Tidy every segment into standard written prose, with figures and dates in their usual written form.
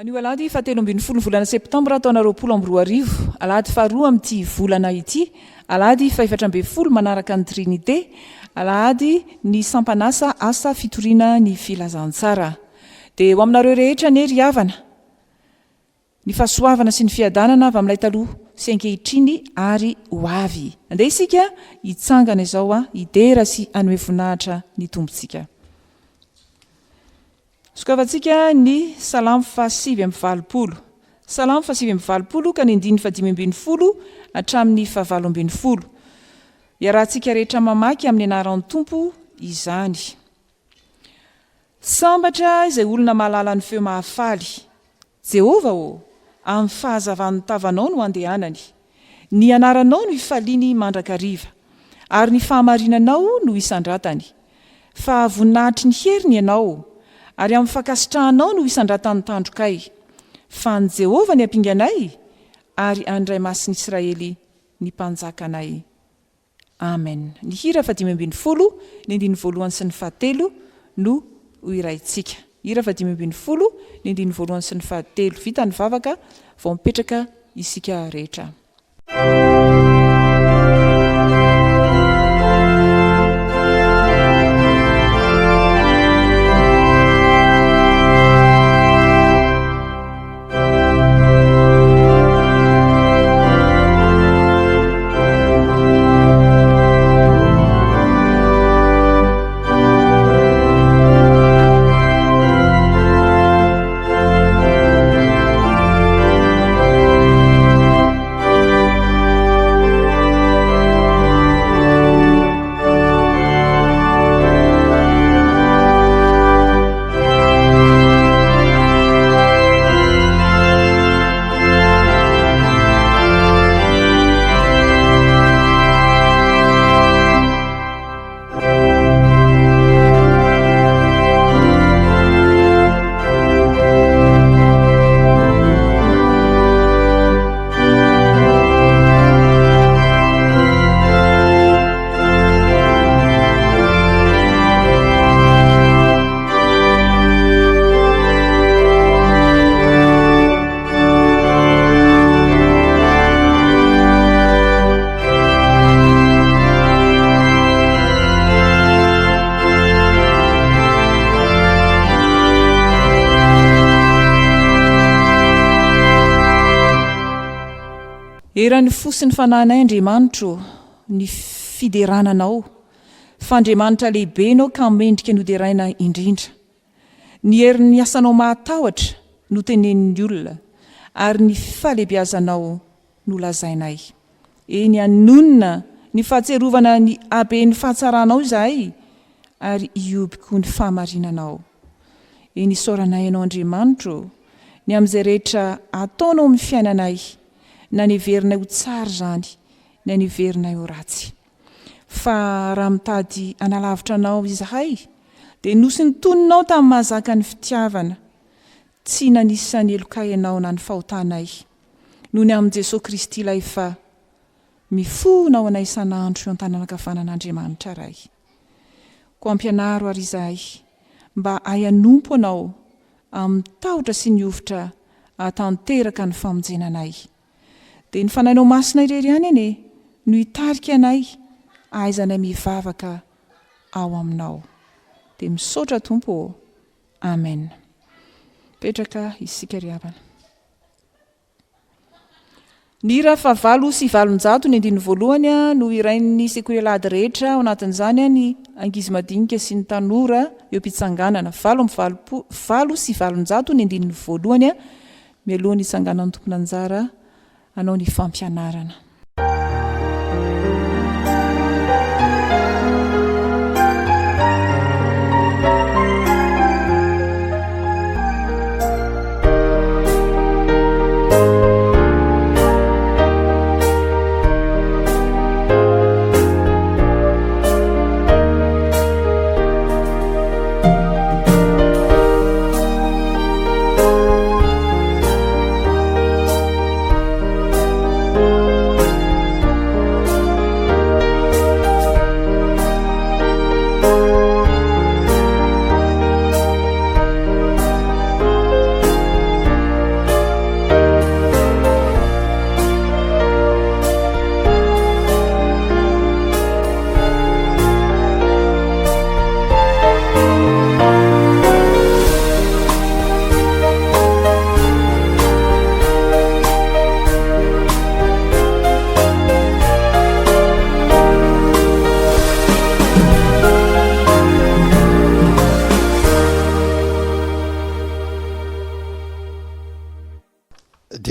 Anio alahady fahatelo ambin'ny folo ny volana septambra taona 2020, alahady faharoa amin'ity volana ity, alahady fahefatra ambin'ny folo manaraka ny Trinite, alahady ny sampan'asa asa fitoriana ny filazantsara. Dia ho aminareo rehetra anie ry havana ny fahasoavana sy ny fiadanana avy amin'ilay taloha sy ankehitriny ary ho avy. Andeha isika hitsangana izao hidera sy hanome voninahitra ny Tompontsika. Sokafantsika ny Salamo faha-89. Salamo faha-89 ka ny andininy faha-15 hatramin'ny faha-18. Iarahantsika rehetra mamaky amin'ny anaran'ny Tompo izany. Sambatra izay olona mahalala ny feo mahafaly. Jehovah ô, amin'ny fahazavan'ny tavanao no andehanany. Ny anaranao no ifaliany mandrakariva, ary ny fahamarinanao no isandratany. Fa voninahitry ny heriny ianao, ary amin'ny fankasitrahanao no isandratan'ny tandrokay. Fa an'i Jehovah ny ampinganay, ary an'ny Ray Masin'ny Israely ny Mpanjakanay. Amen. Ny hira faha-15, ny andininy voalohany sy ny fahatelo no ho hiraintsika. Hira faha-15, ny andininy voalohany sy ny fahatelo. Vita ny vavaka, vao mipetraka isika rehetra. Eran'ny fo sy ny fanahinay Andriamanitro ny fiderana Anao, fa Andriamanitra lehibe Ianao ka mendrika ny hoderaina indrindra. Ny herin'ny asanao mahatahotra no tenenin'ny olona, ary ny fahalehibiazanao no lazainay. Eny, hanonona ny fahatsiarovana ny haben'ny fahatsaranao izahay, ary hihoby koa ny fahamarinanao. Eny, isaoranay Anao Andriamanitro ô, ny amin'izay rehetra ataonao amin'ny fiainanay, na ny heverinay ho tsara izany, na ny heverinay ho ratsy. Fa raha mitady hanalavitra Anao izahay, dia nosintoninao tamin'ny mahazaka ny fitiavana. Tsy nanisa ny helokay Ianao na ny fahotanay. Noho ny amin'i Jesoa Kristy Ilay fa mifona ho anay isan'andro eo an-tanan'ankavanan'Andriamanitra Ray. Koa ampianaro àry izahay mba hahay hanompo Anao amin'ny tahotra sy ny hovitra hahatanteraka ny famonjena anay. Dia ny Fanahinao Masina irery ihany anie no hitarika anay hahaizanay mivavaka ao Aminao. Dia misaotra Tompo ô. Amen. Mipetraka isika ry havana. Ny hira fahavalo sy 800 ny andininy voalohany no hirain'ny sekoly alahady rehetra ao anatin'izany ny ankizy madinika sy ny tanora eo am-pitsanganana. 888 808 ny andininy voalohany Mialoha ny hitsanganan'ny tompon'anjara hanao ny fampianarana.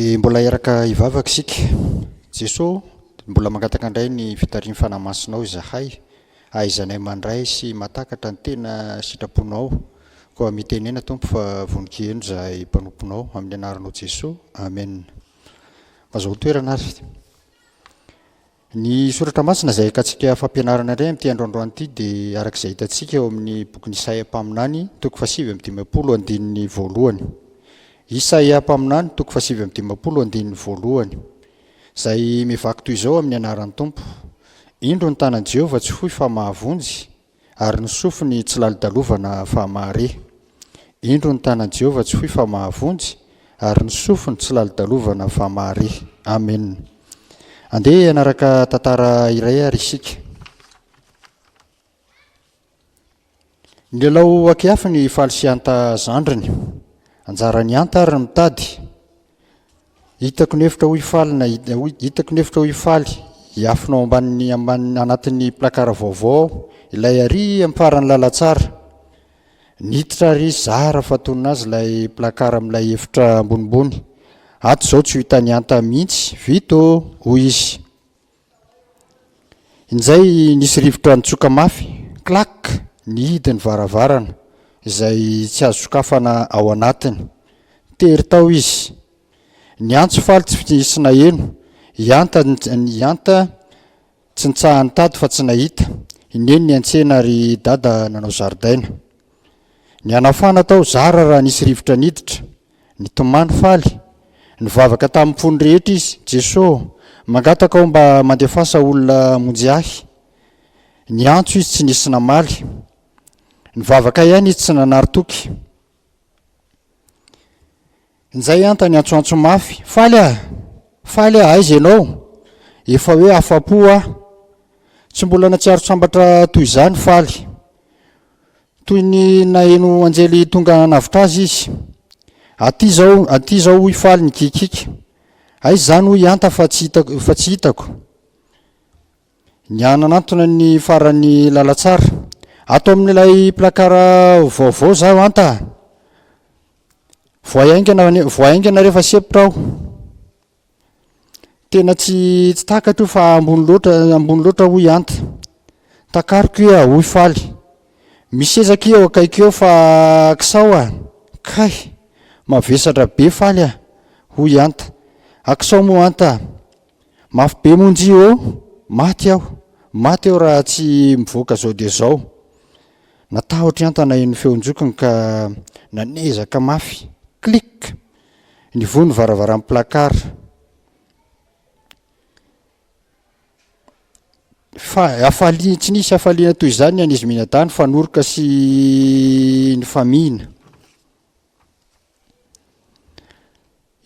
Dia mbola hiaraka hivavaka isika. Jeso ô, mbola mangataka indray ny fitarihin'ny Fanahy Masinao izahay, hahaizanay mandray sy mahatakatra ny tena sitraponao. Koa mitenena Tompo fa vonon-kiheno izahay mpanomponao, amin'ny anaranao Jeso. Amen. Mazahoa toerana ary. Ny soratra masina izay hakantsika fampianarana indray amin'ity andro androany ity dia araka izay hitantsika ao amin'ny bokin'i Isaia mpaminany toko fahasivy amby 50 andininy voalohany. Isaia mpaminany toko fahasivy amby 50 andininy voalohany izay mivaky toy izao amin'ny anaran'ny Tompo, Indro ny tanan'i Jehovah tsy fohy fa mahavonjy, Ary ny sofiny tsy lalodalovana fa mahare. Indro ny tanan'i Jehovah tsy fohy fa mahavonjy, ary ny sofiny tsy lalodalovana fa mahare. Amena. Andeha hanaraka tantara iray ary isika. Nilalao ankiafy ny Faly sy Anta zandriny. Anjaran'i Anta ary ny mitady. Hitako ny efitra hoy Faly na hoy hitako ny efitra hoy Faly, hiafina ao ambanin'ny ambany anatin'ny placard vaovao aho, ilay ary amin'ny faran'ny lalantsara. Niditra ary izy, zara fa tonona azy ilay placard amin'ilay efitra ambonimbony. Ato izao tsy ho hitan'i Hanta mihitsy, vita ô! hoy izy. Injay nisy rivotra nitsoka mafy, clac! Nihidy ny varavarana, izay tsy azo sokafana ao anatiny. Tery tao izy. Niantso faly tsy nisy naheno, i Hanta, i Hanta tsy nitsaha-nitady fa tsy nahita, i Neny niantsena ary i Dada nanao zaridaina. Nihanafana tao, zara raha nisy rivotra niditra. Nitomany faly. Nivavaka tamin'ny fony rehetra izy, Jeso ô, mangataka aho mba mandefasa olona hamonjy ahy. Niantso izy tsy nisy namaly. Nivavaka ihany izy tsy nanary toky. Injay anta niantsoantso mafy, Faly ah! Faly ah! Aiza ianao? Efa hoe afa-po aho. Tsy mbola natsiaro sambatra toy izany Faly. Toy ny naheno anjely tonga hanavotra azy izy. Aty izao, aty izao hoy Faly nikiakiaka. Aiza izany hoy Hanta fa tsy hitako, fa tsy hitako. Nihananantona ny faran'ny lalantsara. Ato amin'ilay placard vaovao zaho Hanta a! Voay haingana, voay haingana rehefa sempotra aho. Tena tsy tsy takatro io fa ambony loatra ambony loatra hoy Anta. Takariko io ah, hoy Faly. Misy seza akia eo akaiky eo fa kisao ah. Kay! Mavesatra be Faly ah, hoy Anta. Akisao moa Anta ah. Mafy be moa njy ô! Maty aho! Maty aho raha tsy mivoaka zao dia zao. Natahotra i Anta naheno ny feon-jokiny ka nanezaka mafy. Clic! Nivoha ny varavaran'ny placard. Fa hafaliana, tsy nisy hafaliana toy izany ny an'izy mianadahy nifanoroka sy nifamihina.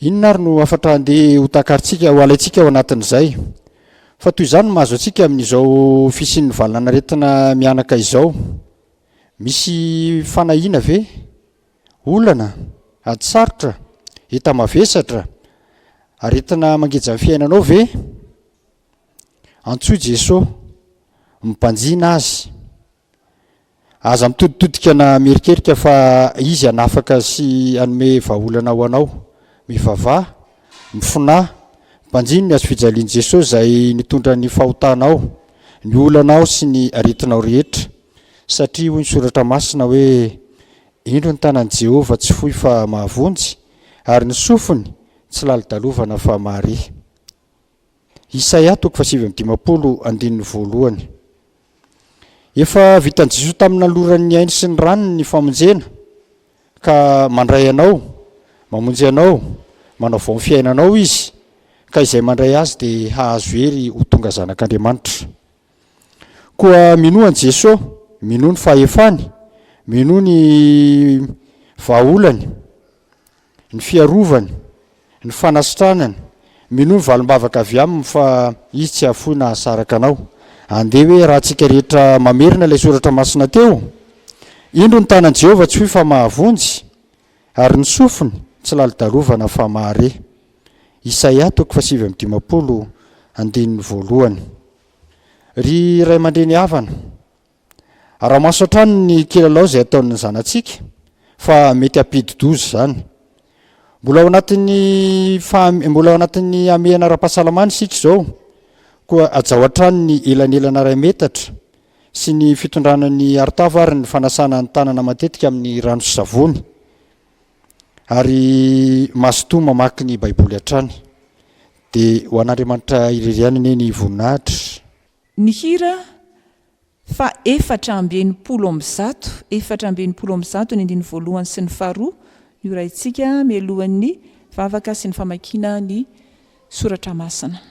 Inona ary no hafatra andeha ho takarintsika, ho alaintsika ao anatin'izay? Fa toy izany no mahazo antsika amin'izao fisian'ny valanaretina mihanaka izao. Misy fanahiana ve? Olana, ady sarotra, enta-mavesatra, aretina mangeja ny fiainanao ve? Antsoy Jeso, mibanjina Azy. Aza mitoditodika na mierikerika fa Izy hanafaka sy hanome vahaolana ho anao. Mivavaha, mifonà, banjino ny hazofijalian'i Jeso izay nitondra ny fahotanao, ny olanao sy ny aretinao rehetra, satria hoy ny Soratra Masina hoe, Indro ny tanan'i Jehovah tsy fohy fa mahavonjy, ary ny sofiny tsy lalodalovana fa mahare. Isaia toko fahasivy amby 50 andininy voalohany. Efa vitan'i Jesoa tamin'ny nanolorany ny ainy sy ny rany ny famonjena, ka mandray anao, mamonjy anao, manavao ny fiainanao Izy, ka izay mandray Azy dia hahazo hery ho tonga zanak'Andriamanitra. Koa minoa an'i Jesoa, minoa ny fahefany, minoa ny vahaolany, ny fiarovany, ny fanasitranany, minoa ny valim-bavaka avy aminy fa Izy tsy hahafoy na hahasaraka anao. Andeha hoe raha antsika rehetra mamerina ilay soratra masina teo, Indro ny tanan'i Jehovah tsy fohy fa mahavonjy, ary ny sofiny tsy lalodalovana fa mahare. Isaia toko fahasivy amby 50 andininy voalohany. Ry ray aman-dreny havana, araho-maso hatrany ny kilalao izay ataon'ny zanatsika fa mety hampidi-doza izany. Mbola ao anatin'ny faha, mbola ao anatin'ny hamehana ara-pahasalamana isika izao, koa hajao hatrany ny elanelana iray metatra sy ny fitondrana ny arotava ary ny fanasana ny tanana matetika amin'ny rano sy savony. Ary mazotoa mamaky ny Baiboly hatrany. Dia ho an'Andriamanitra irery ihany anie ny voninahitra. Ny hira faha 164, 164 ny andininy voalohany sy ny faharoa no hiraintsika mialohan'ny vavaka sy ny famakiana ny soratra masina.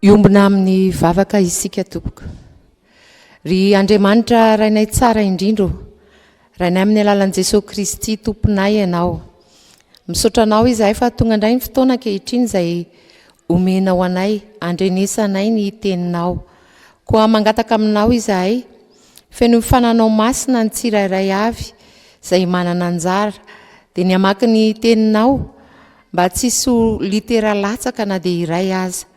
Hiombona amin'ny vavaka isika tompoko. Ry Andriamanitra Rainay tsara indrindra ô, Rainay amin'ny alalan'i Jesoa Kristy Tomponay Ianao. Misaotra Anao izahay fa tonga indray ny fotoana ankehitriny izay omenao anay, andrenesanay ny Teninao. Koa mangataka Aminao izahay, fenoy Fananao Masina ny tsirairay avy izay manana anjara, dia ny hamaky ny Teninao, mba tsy hisy ho litera latsaka na dia iray aza.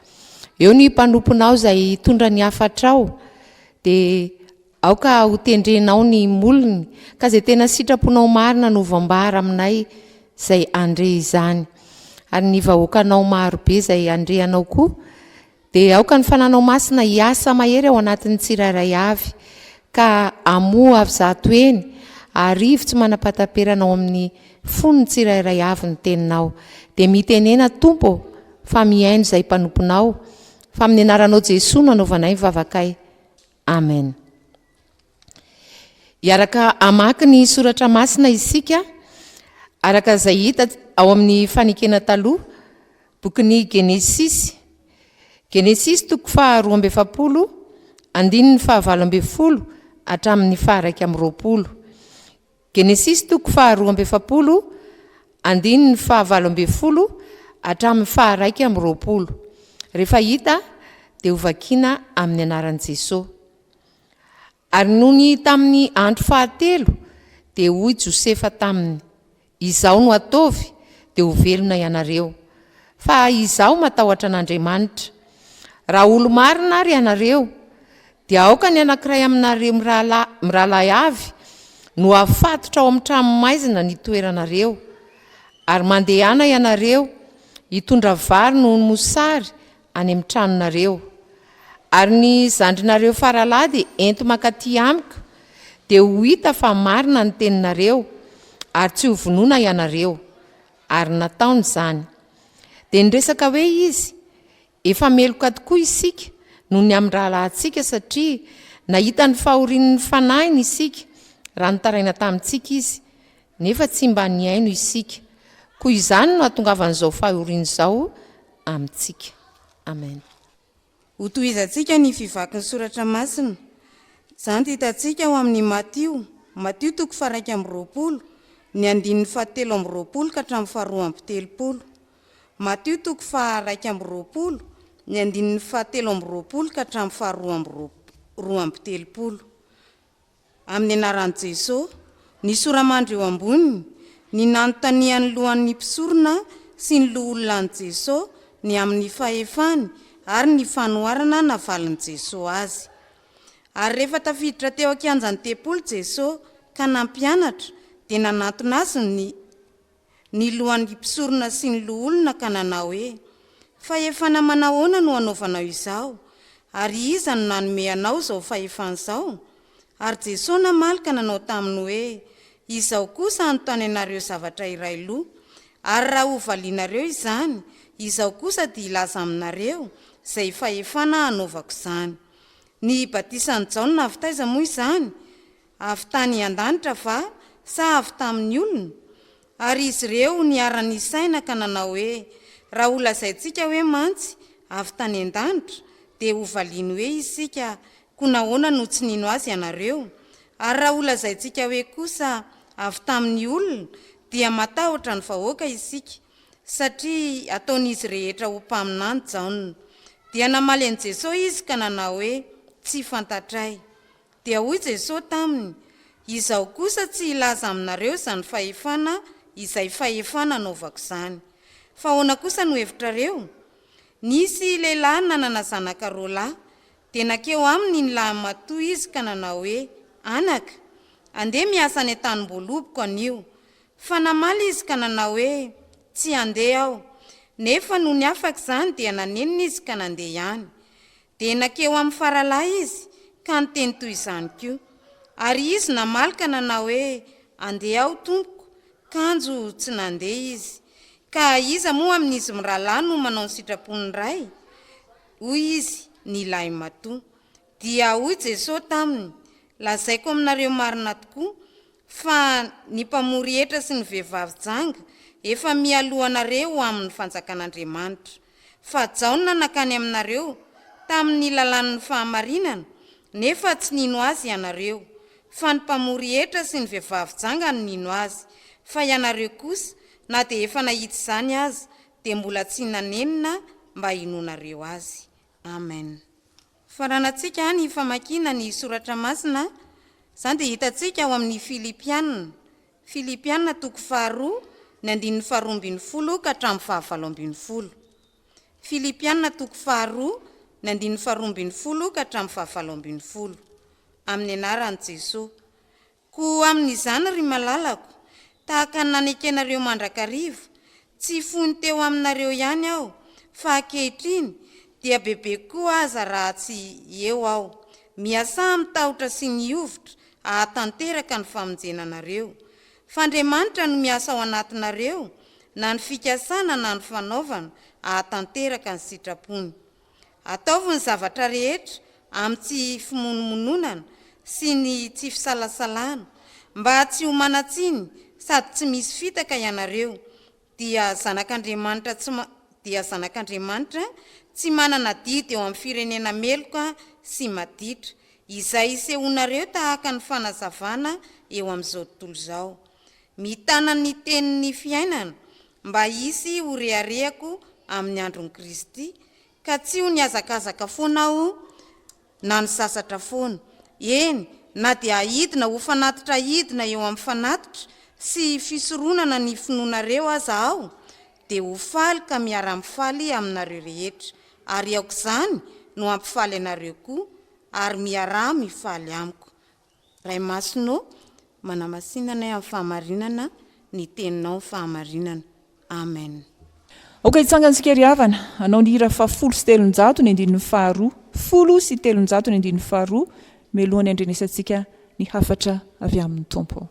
Eo ny mpanomponao izay hitondra ny hafatrao, dia aoka hotendrenao ny molony, ka izay tena sitraponao marina no voambara aminay izay handre izany. Ary ny vahoakanao maro be izay handre anao koa, dia aoka ny Fananao Masina hiasa mahery ao anatin'ny tsirairay avy, ka hamoha avy zato heny, arivo tsy manam-pahataperana ao amin'ny fon'ny tsirairay avy ny Teninao. Dia mitenena Tompo ô, fa mihaino izay mpanomponao, fa amin'ny anaranao Jesoa no anaovanay ny vavakay. Amen. Hiaraka hamaky ny soratra masina isika araka izay hita ao amin'ny fanekena taloha, bokin'ny Genesisy. Genesisy toko faha 42, andininy faha 18 hatramin'ny faha 21. Genesisy toko faha 42, andininy faha 18 hatramin'ny faha 21. Rehefa hita dia hovakiana amin'ny anaran'i Jesoa. Ary nony tamin'ny andro fahatelo dia hoy Josefa taminy, Izao no ataovy, dia ho velona ianareo. Fa izaho matahotra an'Andriamanitra. Raha olo-marina ary ianareo, dia aoka ny anankiray aminareo mirahalahy mirahalahy avy no hafatotra ao amin'ny tranomaizina ny toeranareo, ary mandehana ianareo hitondra vary noho ny mosary any amin'ny tranonareo. Ary ny zandrinareo faralahy dia ento mankaty amiko, dia ho hita fa marina ny teninareo, ary tsy hovonoina ianareo. Ary nataony izany. Dia niresaka hoe izy, Efa meloka tokoa isika noho ny amin'ny rahalahintsika, satria nahita ny fahorian'ny fanahiny isika raha nitaraina tamintsika izy, nefa tsy mba nihaino isika. Koa izany no hahatongavan'izao fahoriana izao amintsika. Amen. Hotohizantsika ny fivakin'ny soratra masina. Izany dia hitantsika ao amin'ny Matio, Matio toko faha-21, ny andininy fahatelo amby roapolo ka hatramin'ny faharoa amby telopolo. Matio toko faha-21, ny andininy fahatelo amby roapolo ka hatramin'ny faharoa amby roa amby telopolo. Amin'ny anaran'i Jeso, ny sora-mandry eo amboniny, ny nanontanian'ny lohan'ny mpisorona sy ny loholona an'i Jeso ny amin'ny fahefany. ary ny fanoharana navalin'i Jesoa azy. Ary rehefa tafiditra teo an-kianjan'ny tempoly Jesoa ka nampianatra, dia nanantona azy ny ny lohan'ny mpisorona sy ny loholona ka nanao hoe, Fahefana manahoana no anaovanao izao? Ary iza no nanome anao izao fahefana izao? Ary Jesoa namaly ka nanao taminy hoe, Izaho kosa hanontany anareo zavatra iray loha, ary raha hovalianareo izany, Izaho kosa dia hilaza aminareo izay fahefana hanaovako izany. Ny batisan'i Jaona avy taiza moa izany? Avy tany an-danitra va, sa avy tamin'ny olona? Ary izy ireo niara-nisaina ka nanao hoe, Raha holazaintsika hoe mantsy, 'Avy tany an-danitra', dia hovaliany hoe isika, 'Koa nahoana no tsy nino azy ianareo? Ary raha holazaintsika hoe kosa, 'Avy tamin'ny olona', dia matahotra ny vahoaka isika, satria ataon'izy rehetra ho mpaminany Jaona. Dia namaly an'i Jesosy izy ka nanao hoe, Tsy fantatray. Dia hoy Jesoa taminy, Izaho kosa tsy hilaza aminareo izany fahefana izay fahefana anaovako izany. Fa ahoana kosa no hevitrareo? Nisy lehilahy nanana zanaka roalahy. Dia nankeo aminy ny lahimatoa izy ka nanao hoe, Anaka, andeha miasa any an-tanimboaloboko anio. Fa namaly izy ka nanao hoe, Tsy handeha aho. Nefa nony afaka izany dia nanenina izy ka nandeha ihany. Dia nankeo amin'ny faralahy izy, ka niteny toy izany koa. Ary izy namaly ka nanao hoe, Andeha aho, tompoko, kanjo tsy nandeha izy. Ka iza moa amin'izy mirahalahy no manao ny sitrapon'ny Ray? Hoy izy, Ny lahimatoa. Dia hoy Jesoa taminy, Lazaiko aminareo marina tokoa, fa ny mpamory hetra sy ny vehivavy janga efa mialoha anareo ho amin' ny fanjakan' Andriamanitra. Fa Jaona nankany aminareo tamin' ny lalàn' ny fahamarinana, nefa tsy nino azy ianareo, fa ny mpamory hetra sy ny vehivavy janga no nino azy, fa ianareo kosa, na dia efa nahita izany aza, dia mbola tsy nanenina mba hinoanareo azy. Amen. Faranantsika ny famakiana ny soratra masina, izany dia hitantsika ao amin'ny Filipiana, Filipiana toko faharoa, ny andininy faharoa ambinifolo ka hatramin'ny fahavalo ambinifolo. Filipiana toko faharoa, ny andininy faharoa ambinifolo ka hatramin'ny fahavalo ambinifolo. Amin'ny anaran'i Jesoa. Koa amin'izany, ry malalako, tahaka ny nanekenareo mandrakariva, tsy fony teo aminareo ihany aho, fa ankehitriny, dia bebe kokoa aza raha tsy eo aho. Miasà amin'ny tahotra sy ny hovitra hahatanteraka ny famonjena anareo. Fa Andriamanitra no miasa ao anatinareo, na ny fikasana na ny fanaovana, hahatanteraka ny sitrapony. Ataovy ny zavatra rehetra amin'ny tsy fimonomononana sy ny tsy fisalasalana, mba tsy ho manan-tsiny sady tsy misy fitaka ianareo, dia zanak'Andriamanitra tsy dia zanak'Andriamanitra tsy manana adidy eo amin'ny firenena meloka sy maditra, izay isehoanareo tahaka ny fanazavana eo amin'izao tontolo izao. Mitana ny tenin'ny fiainana, mba hisy ho reharehako amin'ny andron'i Kristy, ka tsy ho nihazakazaka foana aho na nisasatra foana, eny, na dia haidina ho fanatitra hidina eo amin'ny fanatitra sy fisoronana ny finoanareo aza aho, dia ho faly ka miara-mifaly aminareo rehetra, ary aok'izany no hampifaly anareo koa, ary miaraha mifaly amiko. Ray Masina ô, manamasina anay amin'ny fahamarinana, ny Teninao ny fahamarinana. Amen. Aoka hitsangana isika ry havana, hanao ny hira faha 310 ny andininy faharoa, 310 ny andininy faharoa, mialohan'ny handrenesantsika ny hafatra avy amin'ny Tompo.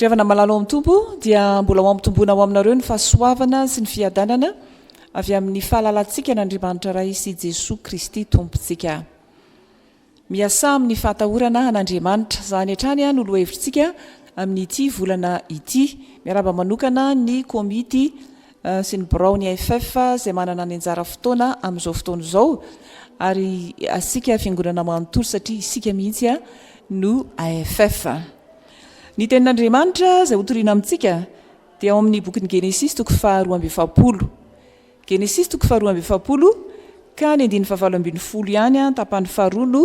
Ry havana malala ao amin'ny Tompo, dia mbola ho ampitomboina ho aminareo ny fahasoavana sy ny fiadanana avy amin'ny fahalalantsika an'Andriamanitra Ray sy Jesoa Kristy Tompontsika. Miasà amin'ny fahatahorana an'Andriamanitra. Izany hatrany no lohahevitritsika amin'ity volana ity. Miarahaba manokana ny komity sy ny biraon'ny AFF izay manana ny anjara fotoana amin'izao fotoana izao ary isika fiangonana manontolo satria isika mihitsy no AFF. Ny tenin'Andriamanitra izay hotorina amintsika dia ao amin'ny bokin'ny Genesisy toko faha 42. Genesisy toko faha 42 ka ny andininy faha-18 ihany tapany faharoa no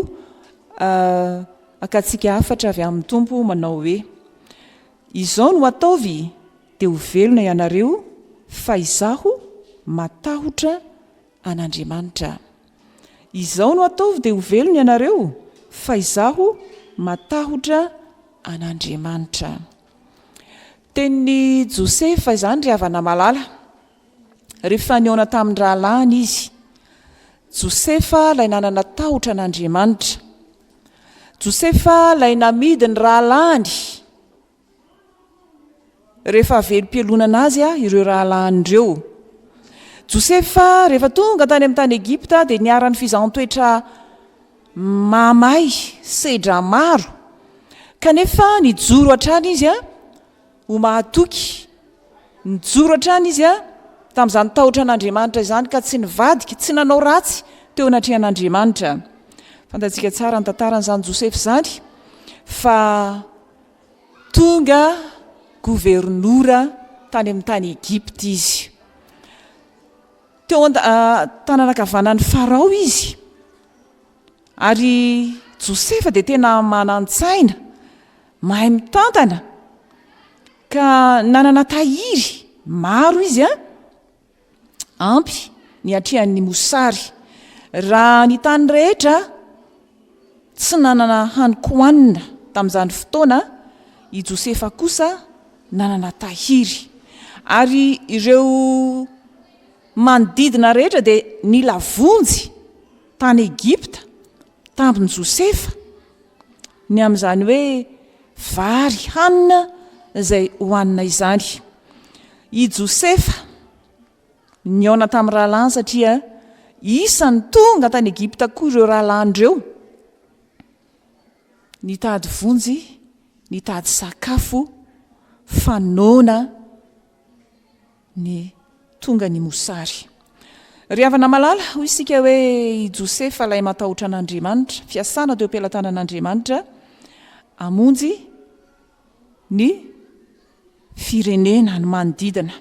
hakantsika hafatra avy amin'ny Tompo manao hoe, Izao no ataovy dia ho velona ianareo fa izaho matahotra an'Andriamanitra. Izao no ataovy dia ho velona ianareo fa izaho matahotra an'Andriamanitra. Tenin'i Josefa izany ry havana malala. Rehefa nihaona tamin'ny rahalahiny izy. Josefa ilay nanana tahotra an'Andriamanitra. Josefa ilay namidy ny rahalahiny rehefa velom-pialonana azy ireo rahalahiny ireo. Josefa rehefa tonga tany amin'ny tany Egypta dia niharan'ny fizahan-toetra mahamay, sedra maro. Kanefa nijoro hatrany izy ho mahatoky. Nijoro hatrany izy tamin'izany tahotra an'Andriamanitra izany ka tsy nivadika, tsy nanao ratsy teo anatrehan'Andriamanitra. Fantatsika tsara ny tantaran'izany Josefa izany fa tonga governora tany amin'ny tany Egypta izy. Teo an-tanana ankavanan'i Farao izy. Ary Josefa dia tena manan-tsaina, mahay mitantana, ka nanana tahiry maro izy an, ampy niatrehany ny mosary. Raha ny tany rehetra tsy nanana hanin-kohanina tamin'izany fotoana, i Josefa kosa nanana tahiry. Ary ireo manodidina rehetra dia nila vonjy tany Egypta tamin'i Josefa ny amin'izany hoe vary hanina izay hohanina izany. I Josefa nihaona tamin'ny rahalahiny satria isan'ny tonga tany Egypta koa ireo rahalahiny ireo nitady vonjy, nitady sakafo fa noana ny tonga ny mosary. Ry havana malala, hoy isika hoe i Josefa ilay matahotra an'Andriamanitra, fiasana teo am-pelatanan'Andriamanitra hamonjy ny firenena, ny manodidina.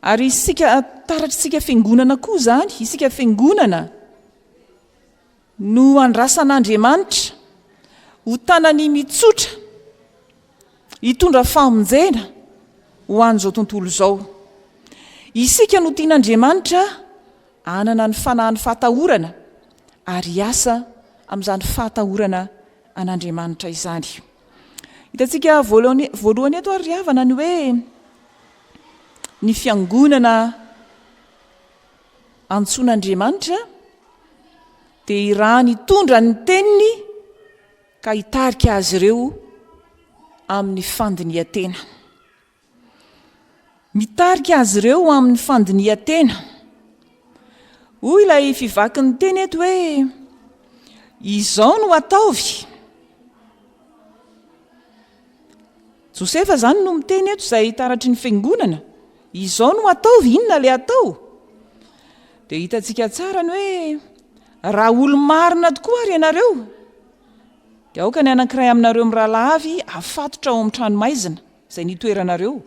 Ary isika taratr'isika fiangonana koa izany, isika fiangonana no andrasan'Andriamanitra ho tanany mitsotra hitondra famonjena ho an'izao tontolo izao. Isika no tian'Andriamanitra hanana ny fanahin'ny fahatahorana ary hiasa amin'izany fahatahorana an'Andriamanitra izany. Hitantsika voalohany voalohany eto ary ry havana ny hoe ny fiangonana antsoin'Andriamanitra dia irahany hitondra ny teniny ka hitarika azy ireo amin'ny fandinihan-tena. Mitarika azy ireo amin'ny fandinihan-tena. Hoy ilay fivakin'ny teny eto hoe, Izao no ataovy. Josefa izany no miteny eto izay taratry ny fiangonana. Izao no ataovy, inona ilay atao? Dia hitantsika tsara ny hoe raha olo-marina tokoa ary ianareo, dia aoka ny anankiray aminareo mirahalahy avy hafatotra ao amin'ny tranomaizina izay nitoeranareo.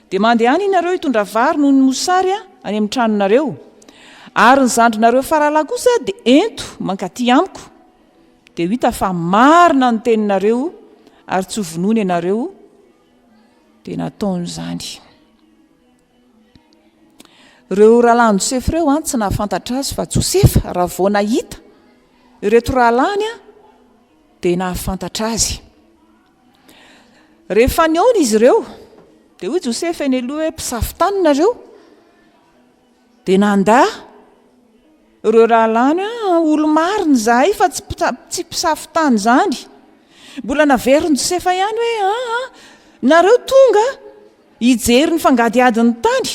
Dia mandehana ianareo hitondra vary noho ny mosary any amin'ny tranonareo. Ary ny zandrinareo faralahy kosa dia ento mankaty amiko. Dia ho hita fa marina ny teninareo ary tsy hovonoina ianareo. Dia nataony izany. Ireo rahalahin'i Josefa ireo an, tsy nahafantatra azy fa Josefa raha vao nahita ireto rahalahiny an, dia nahafantatra azy. Rehefa nihaona izy ireo, dia hoy Josefa eny aloha hoe mpisafo tany nareo. Dia nandà ireo rahalahiny hoe ah, olo-marina izahay fa tsy tsy mpisafo tany izany. Mbola naverin'i Josefa ihany hoe ah, ah. Nareo tonga hijery ny fangadihadin'ny tany,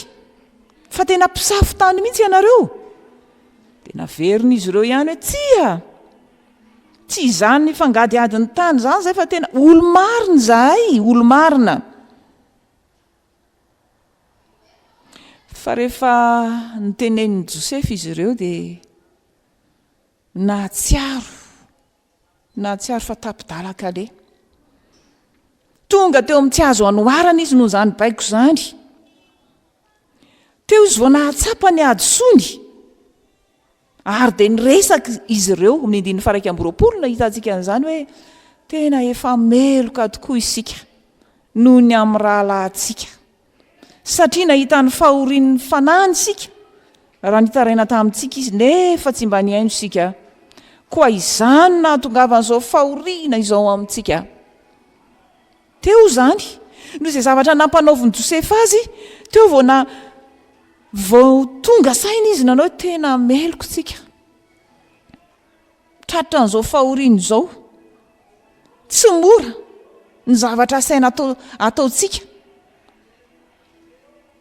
fa tena mpisafo tany mihitsy ianareo. Dia naverin'izy ireo ihany hoe, Tsia! Tsy izany fangadihadin'ny tany izany izay fa tena olo-marina izahay, olo-marina. Fa rehefa notenenin'i Josefa izy ireo dia nahatsiaro, nahatsiaro fa tapi-dalan-kaleha. Tonga teo amin'ny tsy azo anoharana izy noho izany baiko izany. Teo izy vao nahatsapa ny hadisoany. Ary dia niresaka izy ireo, amin'ny andininy faha-21 no nahitantsika an'izany hoe, tena efa meloka tokoa isika noho ny amin'ny rahalahintsika, satria nahita ny fahorian'ny fanahiny isika raha nitaraina tamintsika izy, nefa tsy mba nihaino isika. Koa izany no nahatongavan'izao fahoriana izao amintsika. Teo izany, noho izay zavatra nampanaovin'i Josefa azy, teo vao na vao tonga saina izy nanao hoe tena meloka isika. Tratran'izao fahoriana izao. Tsy mora ny zavatra asaina atao ataontsika.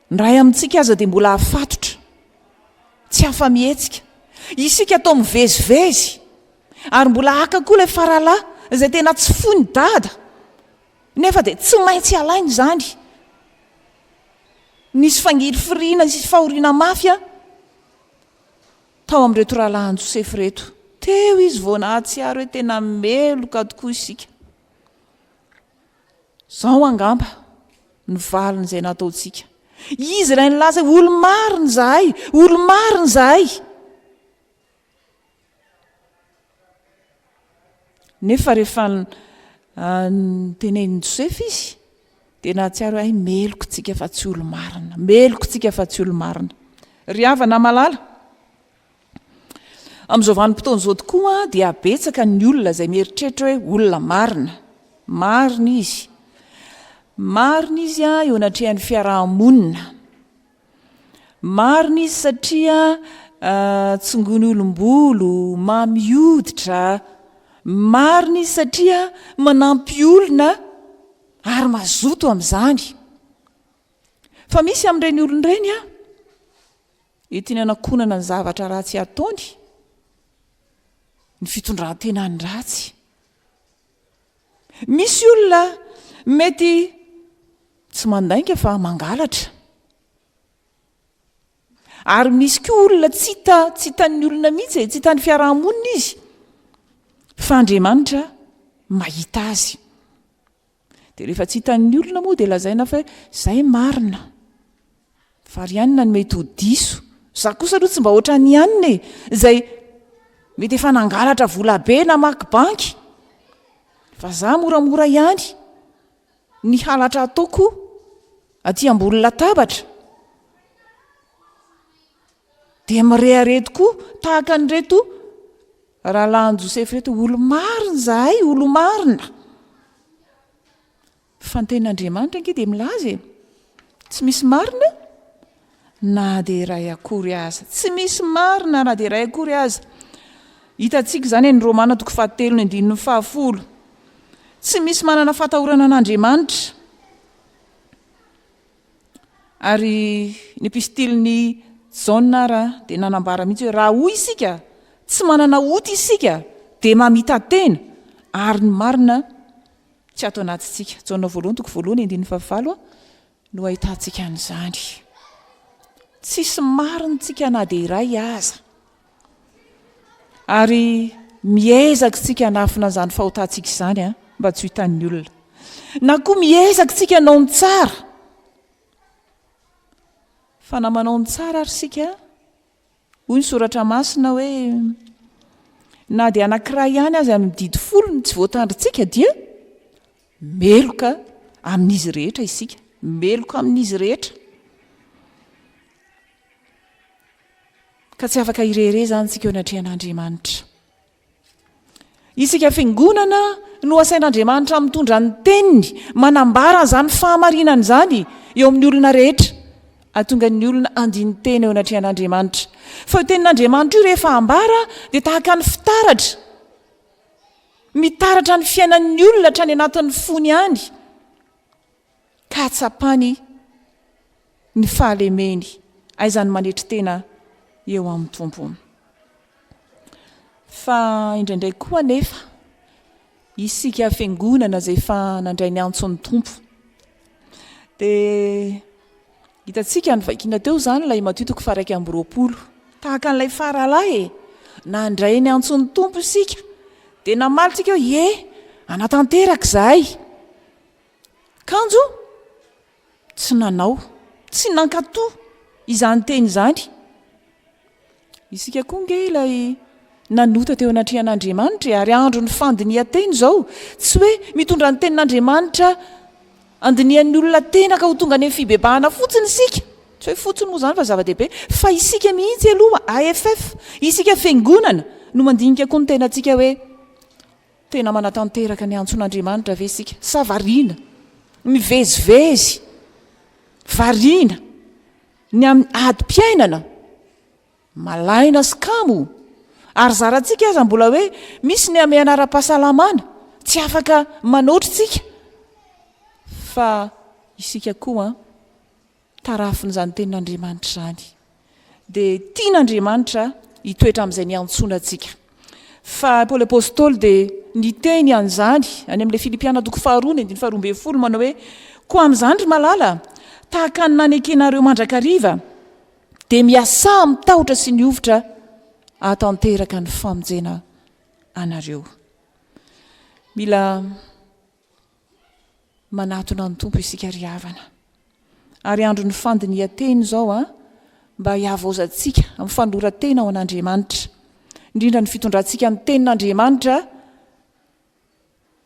Ny iray amintsika aza dia mbola afatotra, tsy afa-mihetsika. Isika atao mivezivezy. Ary mbola haka koa ilay faralahy izay tena tsy foin'i dada nefa dia tsy maintsy alaina izany. Nisy fangirifiriana sy fahoriana mafy an tao amin'ireto rahalahin'i Josefa ireto. Teo izy vao nahatsiaro hoe tena meloka tokoa isika. Izao angamba ny valin'izay nataontsika. Izy ilay nilaza hoe olo-marina izahay, olo-marina izahay. Nefa rehefa notenenin'i Josefa izy, dia nahatsiaro hoe hay meloka isika fa tsy olo-marina, meloka isika fa tsy olo-marina. Ry havana malala, amin'izao vanim-potoana izao tokoa dia betsaka ny olona izay mieritreritra hoe olona marina. Marina izy. Marina izy eo anatrehan'ny fiaraha-monina. Marina izy satria tsongoiny olom-bolo, mamy hoditra. Marina izy satria manampy olona ary mazoto amin'izany. Fa misy amin'ireny olona ireny an, entiny hanakonana ny zavatra ratsy ataony, ny fitondran-tenany ratsy. Misy olona mety tsy mandainga fa mangalatra. Ary misy koa olona tsy hita, tsy hitan'ny olona mihitsy e, tsy hitan'ny fiarahamonina izy, fa Andriamanitra mahita azy. Dia rehefa tsy hitan'ny olona moa dia lazaina fa hoe izay marina. Fa ry anona no mety ho diso. Za kosa aloha tsy mba ohatran'i anona e, izay mety efa nangalatra vola be namaky banky. Fa za moramora ihany ny halatra ataoko aty ambony latabatra. Dia mirehareha tokoa tahaka an'ireto rahalahin'i Josefa ireto, olo-marina izahay, olo-marina. Fa ny tenin'Andriamanitra ange dia milaza e, tsy misy marina na dia iray akory aza. Tsy misy marina na dia iray akory aza. Hitantsika izany any Romana toko fahatelo ny andininy fahafolo. Tsy misy manana fatahorana an'Andriamanitra. Ary ny epistilin'i Jaona ara dia nanambara mihitsy hoe raha hoy isika tsy manana ota isika dia mamita-tena ary ny marina Tsy ato anatintsika. Jaona voalohany toko voalohany andininy fahavalo no ahitantsika an'izany. Tsisy marina tsika na dia iray aza. Ary miezaka tsika hanafina an'izany fahotantsika izany a, mba tsy ho hitan'ny olona. Na koa miezaka tsika hanao ny tsara. Fa na manao ny tsara ary isika, Hoy ny Soratra Masina hoe, Na dia anankiray ihany aza amin'ny didy folo no tsy voatandrintsika dia meloka amin'izy rehetra isika. Meloka amin'izy rehetra. Ka tsy afaka hirehareha izany isika eo anatrehan'Andriamanitra. Isika fiangonana no asain'Andriamanitra mitondra ny teniny, manambara an'izany fahamarinana izany eo amin'ny olona rehetra, hahatonga ny olona handini-tena eo anatrehan'Andriamanitra. Fa io tenin'Andriamanitra io rehefa ambara dia tahaka ny fitaratra, mitaratra ny fiainan'ny olona hatrany anatin'ny fony any. Ka hahatsapany ny fahalemeny, aizany manetry tena eo amin'ny Tompo. Fa indraindray koa anefa, isika fiangonana izay efa nandray ny antson'ny Tompo, dia hitantsika novakiana teo izany ilay Matio toko faha-21, tahaka an'ilay faralahy e, nandray ny antson'ny Tompo isika, dia namaly tsika hoe ie, hanatanteraka izahay. Kanjo tsy nanao, tsy nankatò izany teny izany. Isika koa ange ilay nanota teo anatrehan'Andriamanitra e, ary andron'ny fandinihan-tena izao. Tsy hoe mitondra ny tenin'Andriamanitra andinihan'ny olona tena ka ho tonga any amin'ny fibebahana fotsiny isika. Tsy hoe fotsiny moa izany fa zava-dehibe, fa isika mihitsy aloha, AFF, isika fiangonana no mandinika koa ny tenantsika hoe, Tena manatanteraka ny antson'Andriamanitra ve isika sa variana mivezivezy, variana ny amin'ny adim-piainana, malaina sy kamo, ary zarantsika aza mbola hoe misy ny hamehana ara-pahasalamana, tsy afaka manoatra isika, fa isika koa an! Tarafin'izany tenin'Andriamanitra izany, dia tian'Andriamanitra hitoetra amin'izay niantsoana antsika. Fa Paoly Apostoly dia niteny an'izany any amin'ilay Filipiana toko faharoa ny andininy faharoa ambin'ny folo manao hoe, Koa amin'izany ry malala, tahaka ny nanekenareo mandrakariva, dia miasà amin'ny tahotra sy ny hovitra hahatanteraka ny famonjena anareo. Mila. Manatona ny Tompo isika ry havana. Ary andron'ny fandinihan-tena izao an, mba hihavaozantsika amin'ny fanoloran-tena ho an'Andriamanitra. Indrindra ny fitondrantsika ny tenin'Andriamanitra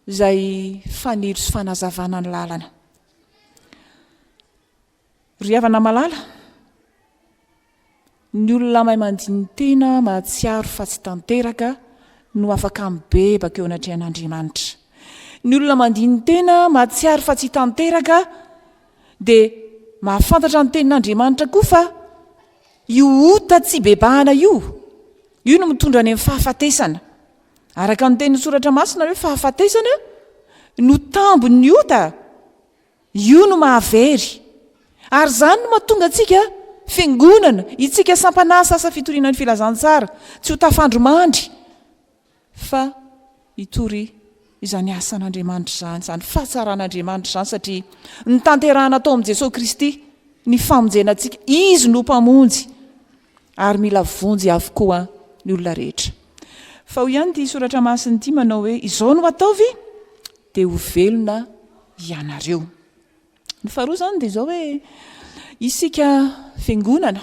izay fanilo sy fanazavana ny lalana. Ry havana malala, ny olona mahay mandini-tena mahatsiaro fa tsy tanteraka no afaka mibebaka eo anatrehan'Andriamanitra. Ny olona mandini-tena mahatsiaro fa tsy tanteraka dia mahafantatra ny tenin'Andriamanitra koa fa io ota tsy bebahana io, io no mitondra any amin'ny fahafatesana. Araka ny tenin'ny Soratra Masina hoe fahafatesana no tambin'ny ota. Io no mahavery. Ary izany no mahatonga antsika, Fiangonana, itsika sampan'asa asa fitoriana ny filazantsara, tsy ho tafandry mandry, fa hitory izany asan'Andriamanitra izany, izany fahatsaran'Andriamanitra izany, satria notanterahana tao amin'i Jesoa Kristy ny famonjena antsika. Izy no Mpamonjy, ary mila vonjy avokoa ny olona rehetra. Fa hoy ihany ity soratra masina ity manao hoe, Izao no ataovy, dia ho velona ianareo. Ny faharoa izany dia izao hoe isika fiangonana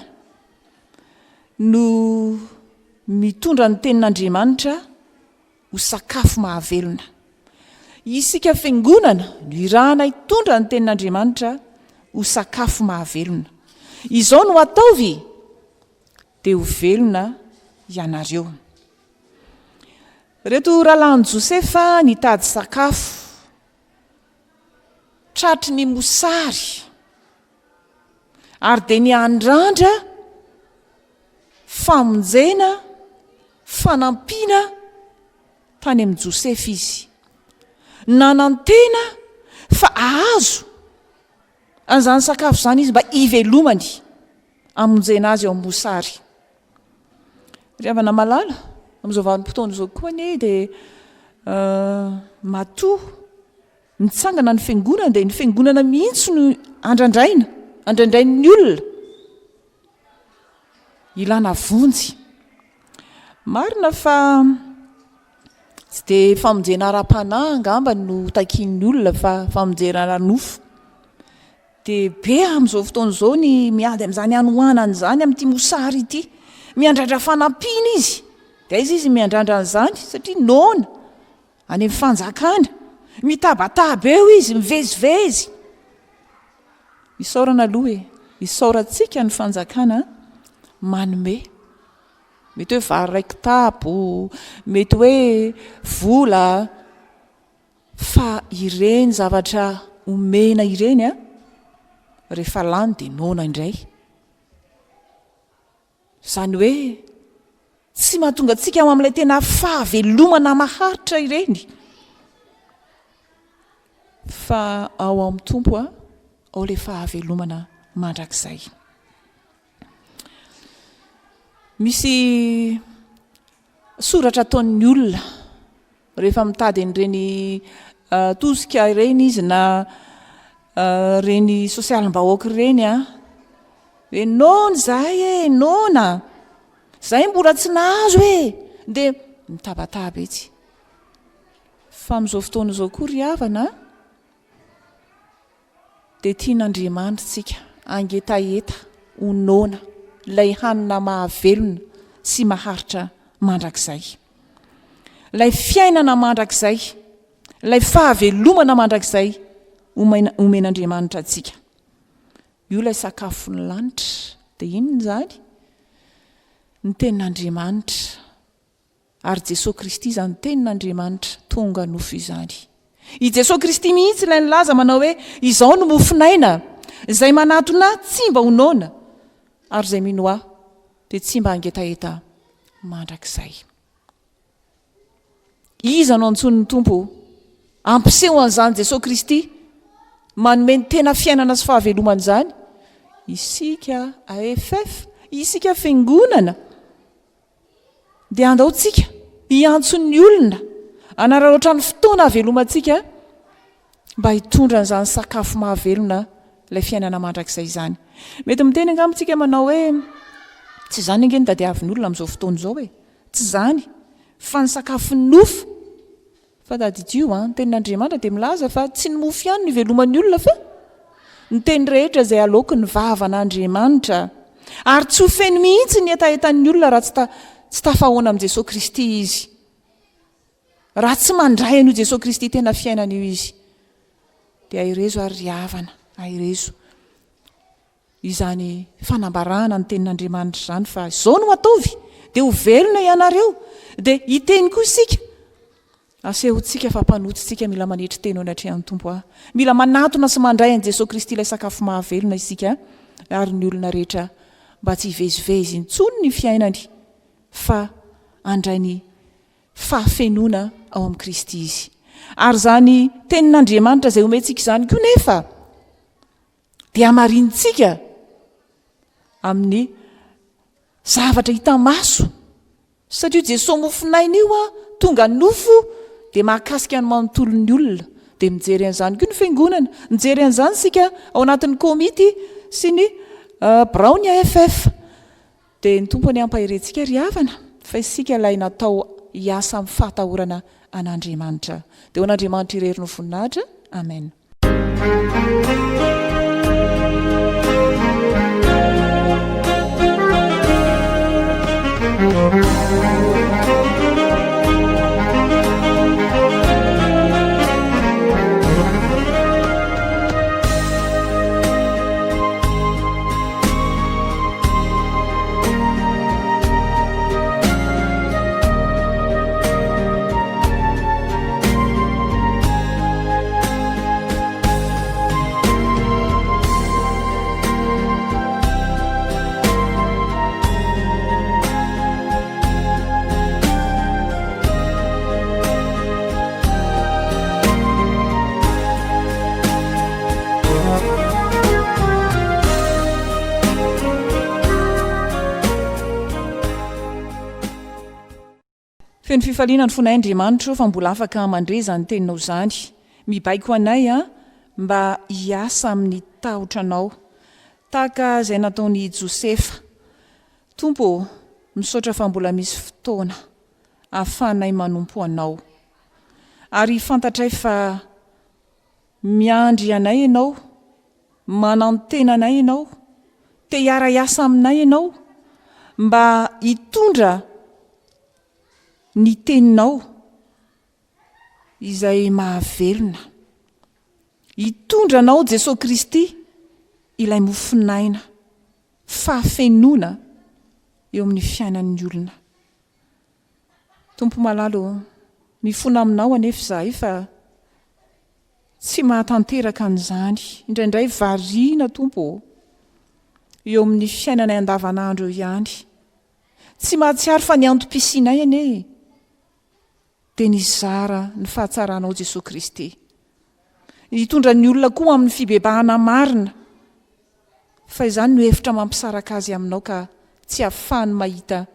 no mitondra ny tenin'Andriamanitra ho sakafo mahavelona. Isika fiangonana no irahana hitondra ny tenin'Andriamanitra ho sakafo mahavelona. Izao no ataovy dia ho velona ianareo. Ireto rahalahin'i Josefa nitady sakafo, tratry ny mosary, ary dia niandrandra famonjena, fanampiana tany amin'i Josefa izy. Nanantena fa hahazo an'izany sakafo izany izy mba hivelomany, hamonjena azy eo amin'ny mosary. Ry havana malala, amin'izao vanim-potoana izao koa anie dia matoa mitsangana ny fiangonana dia ny fiangonana mihitsy no andrandraina, andrandrain'ny olona ilana vonjy. Marina fa tsy dia famonjena ara-panahy angamba no takian'ny olona fa famonjena ara-nofo. Dia be amin'izao fotoana izao ny miady amin'izany hanoanana izany amin'ity mosary ity. Miandrandra fanampiana izy. Dia aiza izy miandrandra an'izany? Satria noana any amin'ny fanjakana. Mitabataba eo izy, mivezivezy. Isaorana aloha e. Isaorantsika ny fanjakana manome. Mety hoe vary iray kitapo, mety hoe vola. Fa ireny zavatra omena ireny an, rehefa lany dia noana indray. Izany hoe tsy mahatonga antsika ho amin'ilay tena fahavelomana maharitra ireny. Fa ao amin'ny Tompo an. Ao ilay fahavelomana mandrakizay. Misy soratra ataon'ny olona rehefa mitady an'ireny tosika ireny izy na ireny sosialim-bahoaka ireny an, hoe noana izahay e, noana, izahay mbola tsy nahazo e, dia mitabataba etsy. Fa amin'izao fotoana izao koa ry havana an, Dia tian'Andriamanitra isika hangetaheta ho noana ilay hanina mahavelona sy maharitra mandrakizay. Ilay fiainana mandrakizay, ilay fahavelomana mandrakizay omen'Andriamanitra antsika. Io ilay sakafon'ny lanitra. Dia inona izany? Ny tenin'Andriamanitra. Ary Jesoa Kristy izany Tenin'Andriamanitra tonga nofo izany. I Jesoa Kristy mihitsy ilay nilaza manao hoe, Izao no mofon'aina, izay manatona Ahy tsy mba ho noana, ary izay mino Ahy dia tsy mba hangetaheta mandrakizay. Iza no antsoin'ny Tompo hampiseho an'izany Jesoa Kristy manome ny tena fiainana sy fahavelomana izany? Isika AFF, isika Fiangonana. Dia andao tsika hiantso ny olona hanararaotra ny fotoana hahavelomantsika mba hitondra an'izany sakafo mahavelona ilay fiainana mandrakizay izany. Mety miteny angamba tsika manao hoe tsy izany ange no tadiavin'ny olona amin'izao fotoana izao e! Tsy izany fa ny sakafon'ny nofo. Fa tadidio an, ny tenin'Andriamanitra dia milaza fa tsy ny mofo ihany no iveloman'ny olona fa ny teny rehetra izay aloaky ny vavan'Andriamanitra. Ary tsy ho feno mihitsy ny hetahetan'ny olona raha tsy ta tsy tafahoana amin'i Jesoa Kristy izy. Raha tsy mandray an'io Jesoa Kristy tena fiainana io izy. Dia aherezo ary ry havana, aherezo. Izany fanambarana ny tenin'Andriamanitra izany fa izao no ataovy dia ho velona ianareo dia hiteny koa isika asehontsika fa mpanota isika mila manetry tena eo anatrehan'ny Tompo a mila manatona sy mandray an'i Jesoa Kristy ilay sakafo mahavelona isika ary ny olona rehetra mba tsy hivezivezy intsony ny fiainany fa handray ny fahafenoana ao amin'i Kristy izy ary izany tenin'Andriamanitra izay omentsika izany koa nefa dia hamarinintsika amin'ny zavatra hita maso satria io Jesoa mofonaina io an, tonga nofo dia mahakasika ny manontolon'ny olona dia mijery an'izany koa ny fiangonana, mijery an'izany isika ao anatin'ny komity sy ny biraon'ny AFF. Dia ny Tompo anie hampahery antsika ry havana fa isika ilay natao hiasa amin'ny fahatahorana an'Andriamanitra. Dia ho an'Andriamanitra irery no voninahitra. Amen. Feno fifaliana ny fonay Andriamanitro fa mbola afaka mandre izany teninao izany. Mibaiko anay mba hiasa amin'ny tahotra anao. Tahaka izay nataon'i Josefa. Tompo ô, misaotra fa mbola misy fotoana ahafahanay manompo anao. Ary fantatray fa miandry anay ianao, manantena anay ianao, te hiara-hiasa aminay ianao mba hitondra ny teninao izay mahavelona. Hitondra anao Jesoa Kristy ilay mofon'aina, fahafenoana eo amin'ny fiainan'ny olona. Tompo malala ô, mifona aminao anefa izahay fa tsy mahatanteraka an'izany. Indraindray variana Tompo ô, eo amin'ny fiainanay andavanandro eo ihany. Tsy mahatsiaro fa ny antom-pisianay anie dia nizara ny fahatsaranao Jesoa Kristy. Hitondra ny olona koa amin'ny fibebahana marina. Fa izany no hevitra mampisaraka azy aminao ka tsy ahafahany mahita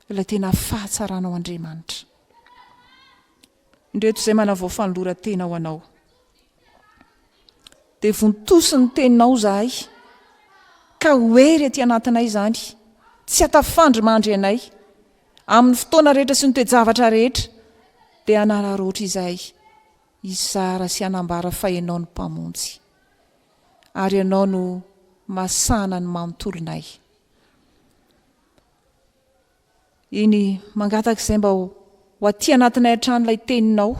ilay tena fahatsaranao Andriamanitra. Indreto izay manavao fanoloran-tena ho anao. Dia vontosy ny teninao izahay, ka ho hery aty anatinay izany, tsy hatafandry mandry anay. Amin'ny fotoana rehetra sy ny toe-javatra rehetra, dia hanararaotra izahay hizara sy hanambara fa Ianao no Mpamonjy, ary Ianao no masahana ny manontolonay. Eny, mangataka izay mba ho aty anatinay hatrany ilay Teninao,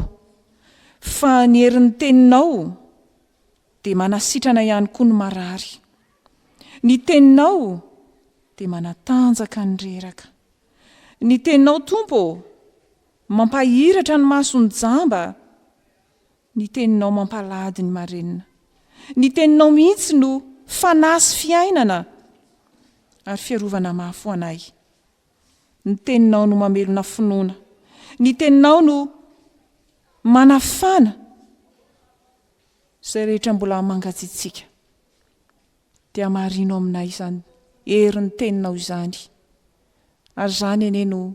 fa ny herin'ny Teninao dia manasitrana ihany koa ny marary. Ny Teninao dia manatanjaka ny reraka. Ny Teninao, Tompo ô, mampahiratra ny mason'ny jamba. Ny Teninao mampalady ny marenina. Ny Teninao mihitsy no fanahy sy fiainana ary fiarovana mafy ho anay. Ny Teninao no mamelona finoana. Ny Teninao no manafana izay rehetra mbola mangatsiatsiaka. Dia hamarino aminay izany herin'ny Teninao izany. Ary izany anie no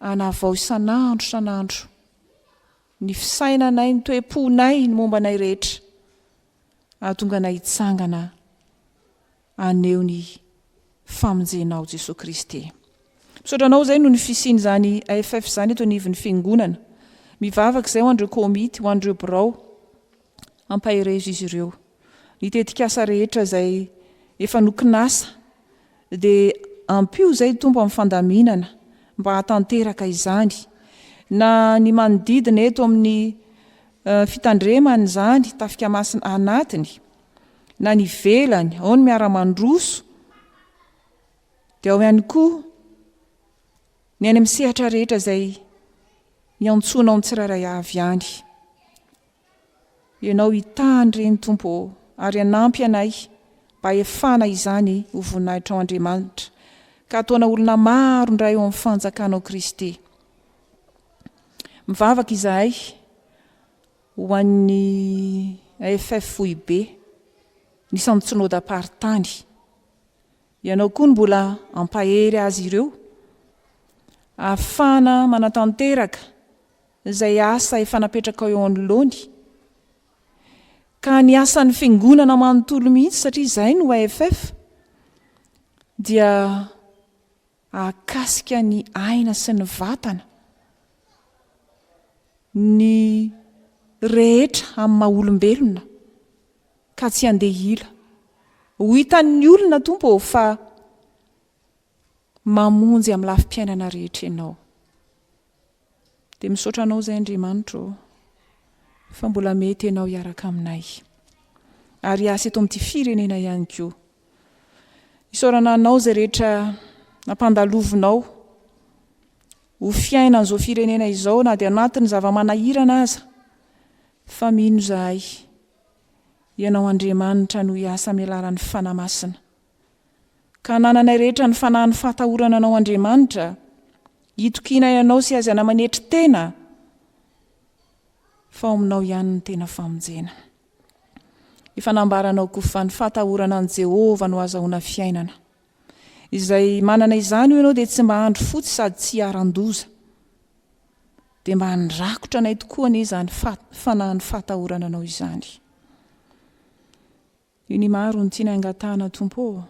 Hanavao isan'andro isan'andro ny fisainanay, ny toe-ponay, ny momba anay rehetra, hahatonga anay hitsangana haneho ny famonjenao Jesoa Kristy. Misaotra anao izay noho ny fisian'izany AFF izany eto anivon'ny Fiangonana. Mivavaka izay ho an'ireo komity, ho an'ireo birao. Ampaherezo izy ireo. Ny tetikasa rehetra izay efa nokinasa Dia ampio izay Tompo amin'ny fandaminana mba hahatanteraka izany, na ny manodidina eto amin'ny fitandremana izany, Tafika Masina anatiny, na ny ivelany, ao ny miara-mandroso, dia ao ihany koa ny any amin'ny sehatra rehetra izay iantsoanao ny tsirairay avy any. Ianao hitaha an'ireny Tompo ô, ary hanampy anay mba hahefana izany ho voninahitrao Andriamanitra, ka hataona olona maro indray ao amin'ny fanjakanao Kristy. Mivavaka izahay ho an'ny AFF foibe, ny isan-tsynodam-paritany. Ianao koa no mbola hampahery azy ireo, hahafahana manatanteraka izay asa efa napetrakao eo anoloany, ka ny asan'ny fiangonana manontolo mihitsy satria izay no AFF dia hahakasika ny aina sy ny vatana, ny rehetra amin'ny maha olombelona ka tsy handeha hila. Ho hitan'ny olona Tompo ô fa mamonjy amin'ny lafim-piainana rehetra Ianao. Dia misaotra Anao izay Andriamanitra ô, fa mbola mety Ianao hiaraka aminay. Ary hiasa eto amin'ity firenena ihany koa. Isaorana Anao izay rehetra nampandalovinao ho fiainan'izao firenena izao na dia anatin'ny zava-manahirana aza, fa mino izahay, Ianao Andriamanitra no hiasa amin'ny alalan'ny Fanahy Masina. Ka hanananay rehetra ny fanahin'ny fahatahorana Anao Andriamanitra, hitokianay Anao sy hahaizana manetry tena, fa ao Aminao ihany ny tena famonjena. Efa nambaranao koa fa ny fahatahorana an'i Jehovah no ahazahoana fiainana. Izay manana izany hoy Ianao dia tsy mba andro fotsy sady tsy iharan-doza. Dia mba handrakotra anay tokoa anie izany fanahin'ny fahatahorana Anao izany. Iny maro no tiana angatahana Tompo ô!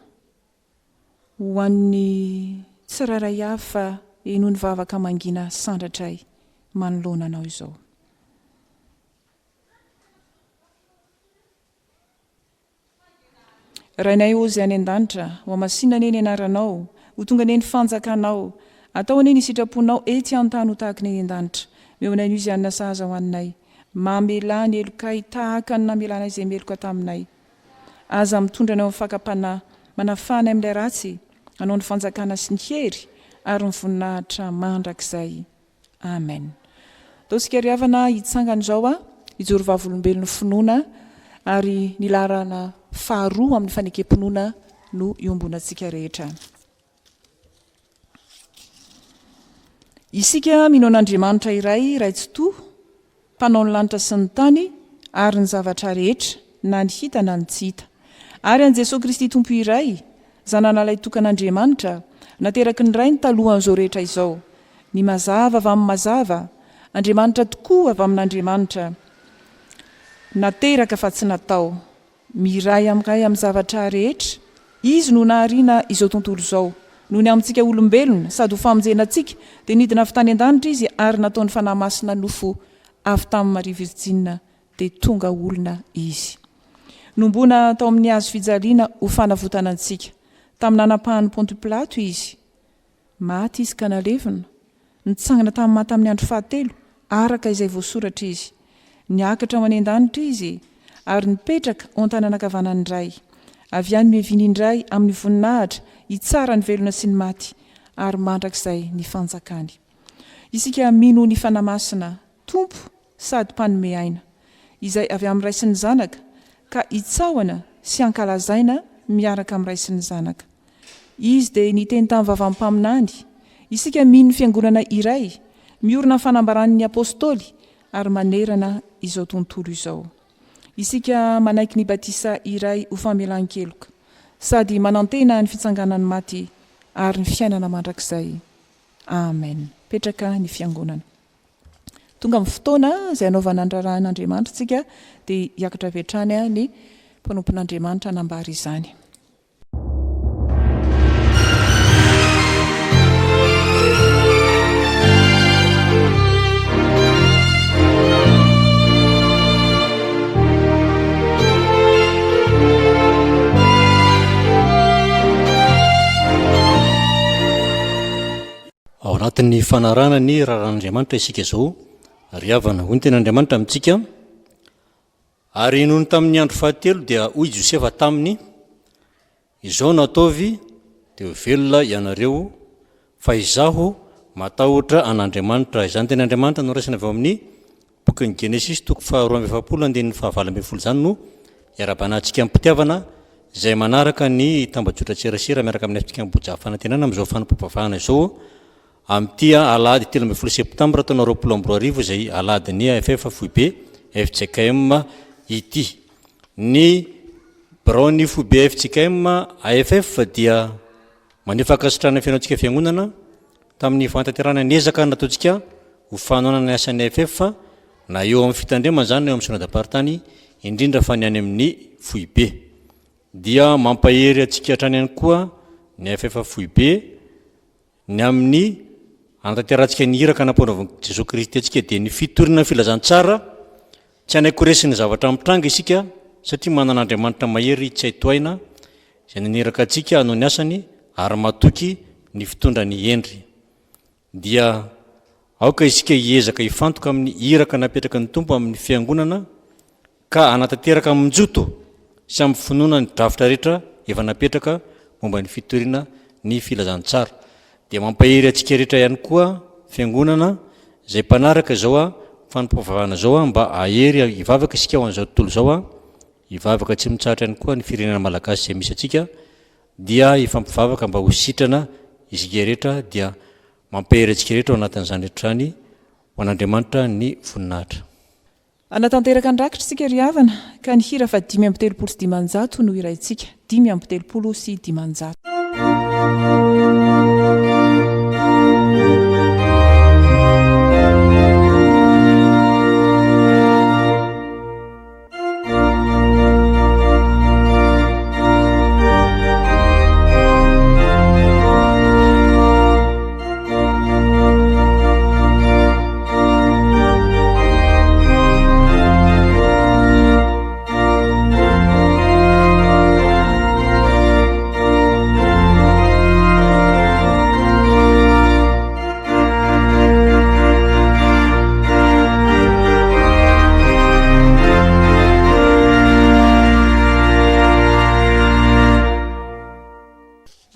Ho an'ny tsirairay avy fa henoy ny vavaka mangina sandratray manoloana Anao izao. Rainay ô izay any an-danitra, ho hamasina anie ny anaranao, ho tonga anie ny fanjakanao, atao anie ny sitraponao ety an-tany ho tahaka ny any an-danitra. Omeo anay anio izay hanina sahaza ho aninay. Mamelà ny helokay tahaka ny namelanay izay meloka taminay. Aza mitondra anay ao amin'ny fakam-panahy, manafaha anay amin'ilay ratsy, hanao ny fanjakana sy ny hery ary ny voninahitra mandrakizay. Amen. Ndao isika ry havana hitsangana izao a, hijoro vavolombelon'ny finoana ary ny laharana faharoa amin'ny fanekem-pinoana no iombonantsika rehetra. Isika mino an'Andriamanitra iray, Ray Tsitoha. Mpanao ny lanitra sy ny tany ary ny zavatra rehetra, na ny hita na ny tsy hita. Ary an'i Jesoa Kristy Tompo iray, Zananalahy tokan'Andriamanitra, nateraky ny Rainy talohan'izao rehetra izao, ny mazava avy amin'ny mazava, Andriamanitra tokoa avy amin'Andriamanitra, nateraka fa tsy natao, Miray amin'ny Ray amin'ny zavatra rehetra, Izy no nahariana izao tontolo izao. Noho ny amintsika olombelona, sady ho famonjena antsika, dia nidina avy tany an-danitra Izy ary nataon'ny Fanahy Masina nofo avy tamin'i Maria Virjina, dia tonga olona Izy. Nomboana tao amin'ny hazo fijaliana ho fanavotana antsika, tamin'ny nanapahan'i Pontio Pilato Izy. Maty izy ka nalevina. Nitsangana tamin'ny maty tamin'ny andro fahatelo, araka izay voasoratra izy. Niakatra ho any an-danitra izy, ary nipetraka ao an-tanana ankavanan'ny Ray. Avy any no hiaviany indray amin'ny voninahitra hitsara ny velona sy ny maty, ary mandrakizay ny fanjakany. Isika mino ny Fanahy Masina, Tompo sady Mpanome aina, izay avy amin'ny Ray sy ny Zanaka, ka itsaohana sy ankalazaina miaraka amin'ny Ray sy ny Zanaka. Izy dia niteny tamin'ny vavan'ny mpaminany. Isika mino ny Fiangonana iray, miorina amin'ny fanambaran'ny Apostoly ary manerana izao tontolo izao. Isika manaiky ny batisa iray ho famelan-keloka, sady manantena ny fitsanganan'ny maty ary ny fiainana mandrakizay. Amen. Petraka ny Fiangonana. Tonga amin'ny fotoana izay hanaovana ny raharahan'Andriamanitra isika dia hiakatra avy hatrany ny mpanompon'Andriamanitra hanambara izany. Ao anatin'ny fanarahana ny raharahan'Andriamanitra isika izao, ry havana. Hoy ny tenin'Andriamanitra amintsika, Ary nony tamin'ny andro fahatelo dia hoy Josefa taminy, Izao no ataovy, dia ho velona ianareo, fa izaho matahotra an'Andriamanitra. Izany tenin'Andriamanitra noraisina avy ao amin'ny Bokin'ny Genesisy toko faha 42 andininy faha 18 izany no iarahabana antsika amim-pitiavana izay manaraka ny tambajotran-tserasera miaraka amin'ny Atsika Ambohijaha Fanantenana amin'izao fanompoam-pivavahana izao amin'ity alahady 13 septambra taona 2020 izay alahadin'ny AFF foibe fjkm ity. Ny biraon'ny foibe fjkm AFF dia maneho fankasitrahana feno antsika fiangonana Tamin'ny fanatanterahana ny ezaka nataontsika ho fanohanana ny asan'ny AFF, na eo amin'ny fitandremana izany na eo amin'ny synodam-paritany, indrindra fa ny any amin'ny foibe. Dia mampahery antsika hatrany ihany koa ny AFF foibe ny amin'ny hanatanterahantsika ny iraka nampanaovin'i Jesoa Kristy antsika dia ny fitoriana ny filazantsara Tsy hanaiky ho resin'ny zavatra mitranga isika satria manana Andriamanitra mahery tsy hay tohaina izay naniraka antsika hanao ny asany ary matoky ny fitondrany hendry. Dia aoka isika hiezaka hifantoka amin'ny iraka napetraky ny Tompo amin'ny Fiangonana ka hanatanteraka amin-joto sy amin'ny finoana ny drafitra rehetra efa napetraka momba ny fitoriana ny filazantsara. Dia mampahery antsika rehetra ihany koa Fiangonana izay mpanaraka izao fanompoam-pivavahana izao mba hahery hivavaka isika ho an'izao tontolo izao, hivavaka tsy mitsahatra ihany koa ny firenena malagasy izay misy antsika, dia hifampivavaka mba ho sitrana isika rehetra, dia mampahery antsika rehetra ao anatin'izany rehetra izany ho an'Andriamanitra ny voninahitra. Hanatanteraka ny rakitra isika ry havana ka ny hira faha 535 no hiraintsika, 535.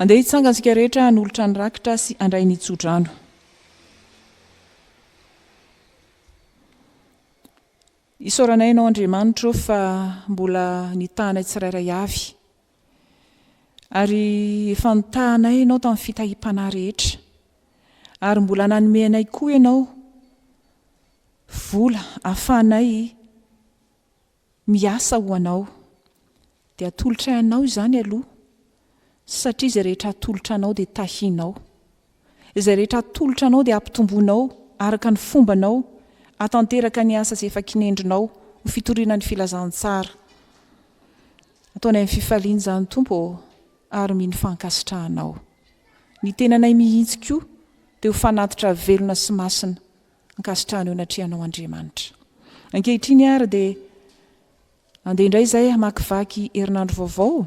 Andeha hitsangana isika rehetra hanolotra ny rakitra sy handray ny tsodrano. Isaoranay Ianao Andriamanitra ô fa mbola nitahanay tsirairay avy. Ary efa nitahanay Ianao tamin'ny fitahiam-panahy rehetra. Ary mbola nanome anay koa Ianao. vola ahafahanay miasa ho Anao. Dia atolotray Anao izany aloha, satria izay rehetra atolotra Anao dia tahianao. Izay rehetra atolotra Anao dia ampitomboinao araka ny fombanao, hahatanteraka ny asa izay efa kinendrinao ho fitoriana ny filazantsara. Ataonay amin'ny fifaliana izany Tompo ô, ary mino fankasitrahanao. Ny tenanay mihitsy koa dia ho fanatitra velona sy masina ankasitrahana eo anatrehanao Andriamanitra. Ankehitriny ary dia andeha indray izay hamakivaky herinandro vaovao,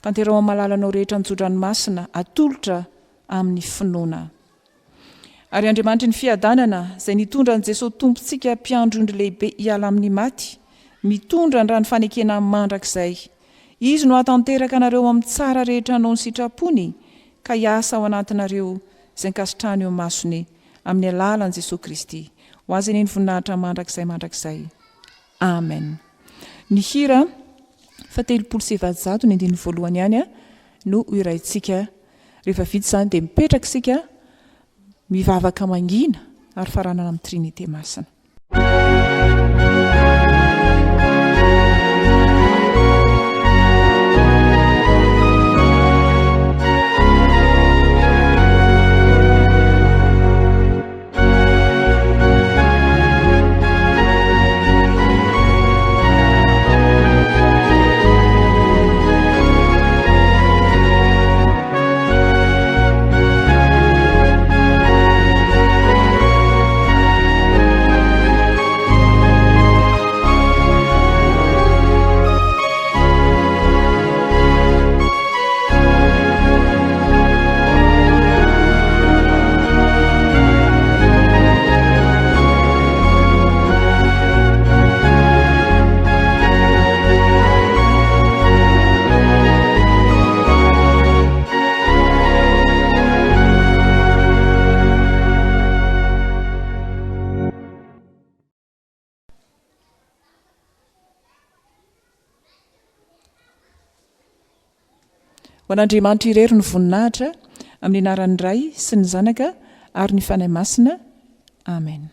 tanteraho amin'ny malalanao rehetra ny tso-dranomasina atolotra amin'ny finoana. Ary Andriamanitry ny fiadanana, izay nitondra an'i Jesoa Tompontsika Mpiandry ondry lehibe hiala amin'ny maty, mitondra ny rano fanekena mandrakizay. Izy no hahatanteraka anareo amin'ny tsara rehetra hanao ny sitrapony, ka hiasa ao anatinareo izay ankasitrahany eo imasony, amin'ny alalan'i Jesoa Kristy. Ho Azy anie ny voninahitra mandrakizay mandrakizay. Amen. Ny hira faha-430 ny andininy voalohany ihany no hiraintsika. Rehefa vita izany dia mipetraka isika mivavaka mangina ary faranana amin'ny Trinite Masina. Ho an'Andriamanitra irery ny voninahitra, amin'ny anaran'ny Ray sy ny Zanaka ary ny Fanahy Masina. Amen.